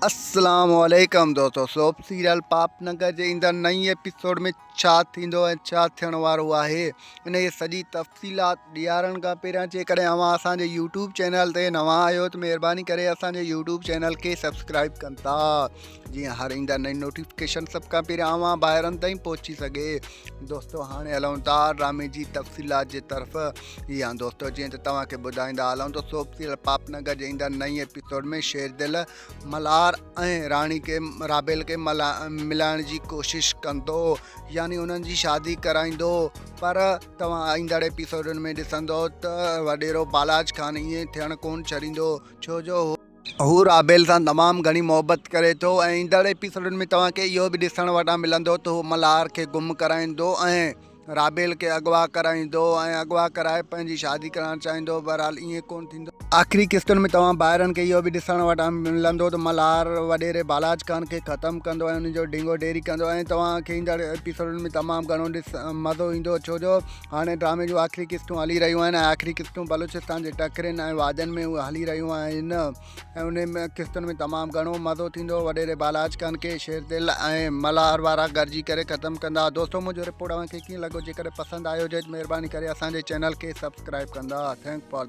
اسلام عليڪم دوستو سوپ سيريل پاپ نگر جي ايندڙ نئين ايپيسوڊ ۾ ڇا ٿيندو ۽ ڇا ٿيڻ وارو آهي ان جي سڄي تفصيلات ڏيارڻ کان پهريان جيڪڏهن اوهان اسان جي يوٽيوب چينل تي نوان آهيو ته مهرباني ڪري اسان جي يوٽيوب چينل کي سبسڪرائب ڪندا جيئن هر ايندڙ نئين نوٽيفڪيشن سڀ کان پهريان اوهان ڀائرن تائين پهچي سگهي دوستو هاڻي هلون ٿا ڊرامي جي تفصيلات جي طرف يا دوستو جيئن ته توهان کي ٻڌائيندا هلون ته سوپ سيريل پاپ نگر جي ايندڙ نئين ايپيسوڊ ۾ شير دل ملهار ۽ راڻي کي رابيل کي ملائڻ جي ڪوشش ڪندو يعني انهن جي شادي ڪرائيندو پر توهان ايندڙ ايپيسوڊن ۾ ڏسندو ته وڏيرو بالاچ خان ائين ٿيڻ ڪون ڇڏيندو ڇو جو هو رابيل سان تمام گهڻي محبت ڪري ٿو ۽ ايندڙ ايپيسوڊن ۾ توهان کي اهو به ڏسڻ وٽان ملندو ته هو ملهار کي گم ڪرائيندو ۽ رابيل کي اغوا ڪرائيندو ۽ اغوا ڪرائي پنهنجي شادي ڪرائڻ چاهيندو بهرحال ائين ڪونه ٿيندو. آخري قسطن ۾ توهان ڀائرن کي اهو به ڏسڻ وٽان ملندو ته ملهار وڏيري بالاچ خان کي ختم ڪندو ۽ ان جو ڍينگو ڍيري ڪندو ۽ توهان کي ايندڙ ايپيسوڊن ۾ تمام گهڻو مزو ايندو ڇو جو هاڻي ڊرامي جون آخري قسطون هلي رهيون آهن ۽ آخري قسطون بلوچستان جي ٽڪرين ۽ وادين ۾ هلي رهيون آهن ۽ انهن قسطن ۾ تمام گهڻو مزو ٿيندو وڏيري بالاچ خان کي شير دل ۽ ملهار وارا گڏجي ڪري ختم ڪندا دوستو منهنجو رپورٽ اوهان کي ڪيئن لڳو جيڪڏهن پسند آيو هجي ته مهرباني ڪري اسان جي چينل کي سبسڪرائب ڪندا thank for the.